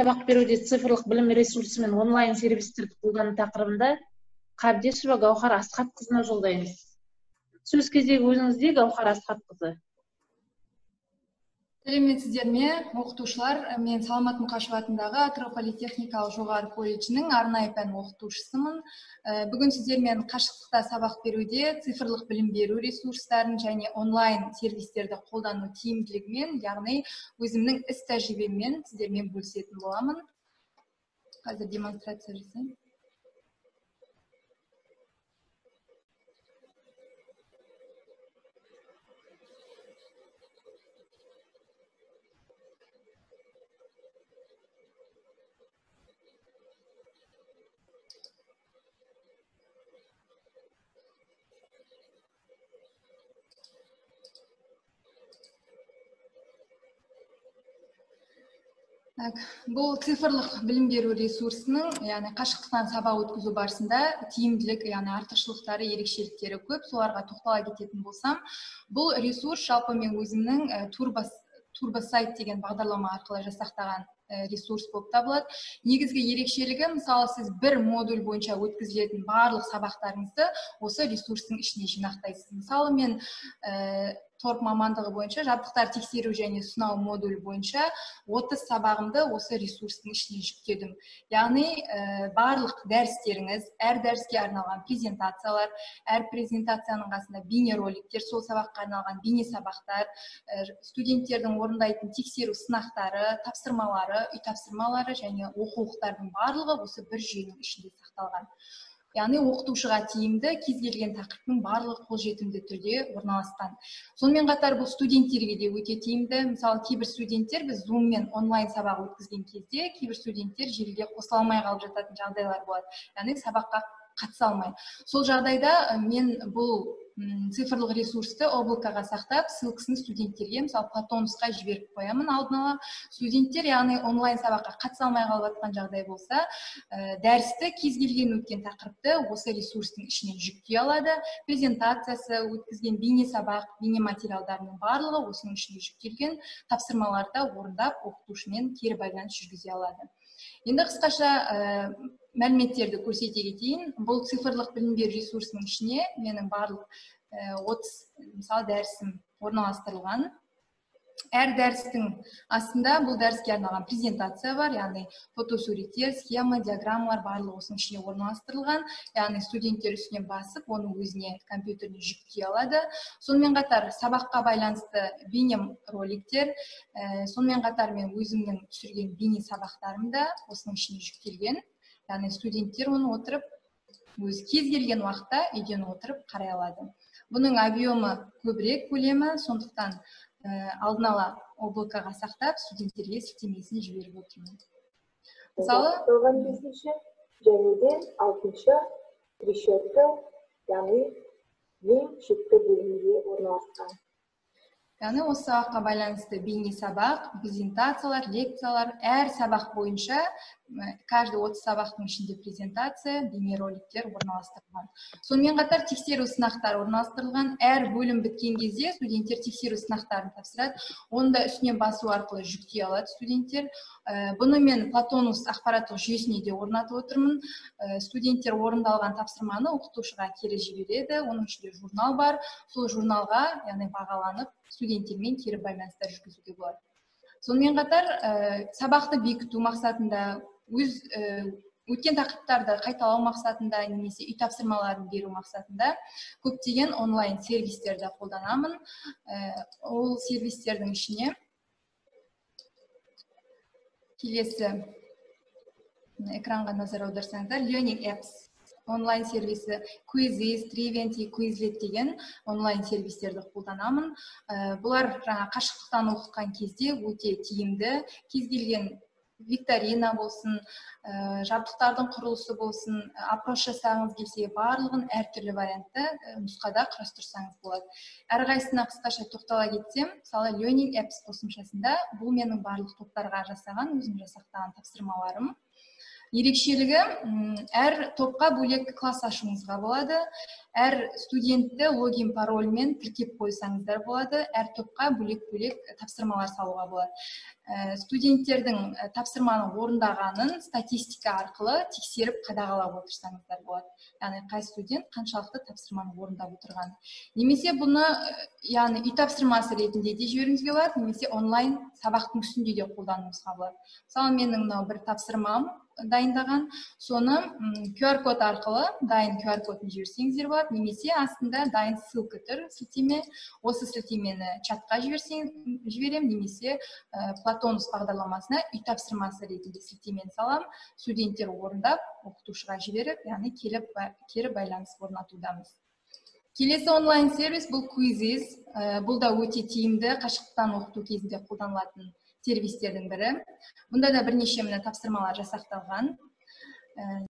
сабақ беруде цифрлық білім ресурсы мен онлайн сервистерді қолдану тақырыбында Қабдешова Гаухар Асхатқызына жолдаймыз. Сөз кезегі өзіңізде, Гаухар Асхатқызы. Сәлеметсіздер ме, оқытушылар? Мен Саламат Мұқашев атындағы Атырау политехникалық жоғары колледжінің арнайы пән оқытушысымын. Бүгін сіздермен қашықтықта сабақ беруде цифрлық білім беру ресурстарын және онлайн сервистерді қолдану тиімділігімен, яғни өзімнің іс тәжірибеммен сіздермен бөлісетін боламын. Қазір демонстрация жасаймын. Бұл цифрлық білім беру ресурсының, яғни қашықтықтан сабақ өткізу барысында тиімділік, яғни артықшылықтары, ерекшеліктері көп. Соларға тоқтала кететін болсам, бұл ресурс жалпы мен өзімнің Турбосайт деген бағдарлама арқылы жасақтаған ресурс болып табылады. Негізгі ерекшелігі, мысалы, сіз бір модуль бойынша өткізілетін барлық сабақтарыңызды осы ресурстың ішіне жинақтайсыз. Мысалы, мен торп мамандығы бойынша жабдықтар тексеру және сынау модулі бойынша 30 сабағымды осы ресурстың ішіне жүктедім. Яғни барлық дәрістеріңіз, әр дәріске арналған презентациялар, әр презентацияның қасында бейнероликтер, сол сабаққа арналған бейне сабақтар, студенттердің орындайтын тексеру сынақтары, тапсырмалары, үй тапсырмалары және оқулықтардың барлығы осы бір жүйенің ішінде сақталған. Яғни оқытушыға тиімді, кез келген тақырыптың барлығы қолжетімді түрде орналасқан. Сонымен қатар бұл студенттерге де өте тиімді. Мысалы, кейбір студенттер, біз Zoom-мен онлайн сабақ өткізген кезде кейбір студенттер желіге қосыла алмай қалып жататын жағдайлар болады. Яғни сабаққа қатыса алмай. Сол жағдайда мен бұл цифрлық ресурсты облакаға сақтап, ссылкасын студенттерге, мысалы, Платонусқа жіберіп қоямын алдын ала. Студенттер, яғни онлайн сабаққа қатыса алмай қалып жатқан жағдай болса, дәрісті, кез келген өткен тақырыпты осы ресурстың ішінен жүктей алады. Презентациясы, өткізген бейне сабақ, бейне материалдарының барлығы осының ішінде жүктелген, тапсырмаларды орындап, оқытушымен кері байланыс жүргізе алады. Енді қысқаша мәліметтерді көрсете кетейін. Бұл цифрлық білім беру ресурсының ішіне менің барлық 30, мысалы, дәрісім орналастырылған. Әр дәрістің астында бұл дәріске арналған презентация бар, яғни фотосуреттер, схема, диаграммалар барлығы осының ішіне орналастырылған. Яғни студенттер үстіне басып, оны өзіне компьютеріне жүктей алады. Сонымен қатар сабаққа байланысты бейне роликтер, сонымен қатар мен өзімнің түсірген бейне сабақтарым да осының ішіне жүктелген. Яғни студенттер оны отырып, өз кез келген уақытта үйден отырып қарай алады. Бұның объемы көбірек, көлемі, сондықтан алдын ала облакаға сақтап, студенттерге сілтемесін жіберіп отырмын. Мысалы, 95-ші және де 6-шы трещотка, яғни ең шеткі бөлімде орналасқан. Яғни осы сабаққа байланысты бейне сабақ, презентациялар, лекциялар, әр сабақ бойынша, каждый 30 сабақтың ішінде презентация, бейне роликтер орналастырылған. Сонымен қатар тексеру сынақтары орналастырылған. Әр бөлім біткен кезде студенттер тексеру сынақтарын тапсырады. Оны да үстіне басу арқылы жүктей алады студенттер. Бұны мен Платонус ақпараттық жүйесіне де орнатып отырмын. Студенттер орындалған тапсырманы оқытушыға кері жібереді. Оның ішінде журнал бар. Сол журналға, яғни бағаланып, студенттермен кері байланыстар жүргізуге болады. Сонымен қатар сабақты бекіту мақсатында, өз өткен тақырыптарды қайталау мақсатында немесе үй тапсырмаларын беру мақсатында көптеген онлайн сервистерді қолданамын. Ол сервистердің ішіне келесі экранға назар аударсаңыздар, Learning Apps онлайн сервисі, Quizizz, Triventi, Quizlet деген онлайн сервистерді қолданамын. Бұлар жаңа қашықтықтан оқытқан кезде өте тиімді, кез келген викторина болсын, жабдықтардың құрылысы болсын, опрос жасағыңыз келсе, барлығын әртүрлі вариантта нұсқада құрастырсаңыз болады. Әрқайсысына қысқаша тоқтала кетсем, мысалы, Learning Apps қосымшасында бұл менің барлық топтарға жасаған, өзім жасақтаған тапсырмаларым. Ерекшелігі, әр топқа бөлек класс ашуыңызға болады. Әр студентті логин, парольмен тіркеп қойсаңыздар болады, әр топқа бөлек-бөлек тапсырмалар салуға болады. Студенттердің тапсырманы орындағанын статистика арқылы тексеріп, қадағалап отырсаңыздар болады, яғни қай студент қаншалықты тапсырманы орындап отырғанын. Немесе бұны, яғни үй тапсырмасы ретінде де жіберуіңізге болады, немесе онлайн сабақтың үстінде де қолдануыңызға болады. Мысалы, менің мынау бір тапсырмам дайындаған, соны QR код арқылы, дайын QR кодын жіберсеңіздер болады, немесе астында дайын ссылка тұр, сілтеме. Осы сілтемені чатқа жіберсең, жіберемін, немесе Платонус бағдарламасына үй тапсырмасы ретінде сілтемені саламын. Студенттер орындап, оқытушыға жіберіп, яғни келіп кері байланыс орнатудамыз. Келесі онлайн сервис бұл Quizizz. Бұл да өте тиімді қашықтан оқыту кезінде қолданылатын сервистердің бірі. Бұнда да бірнеше, міне, тапсырмалар жасақталған.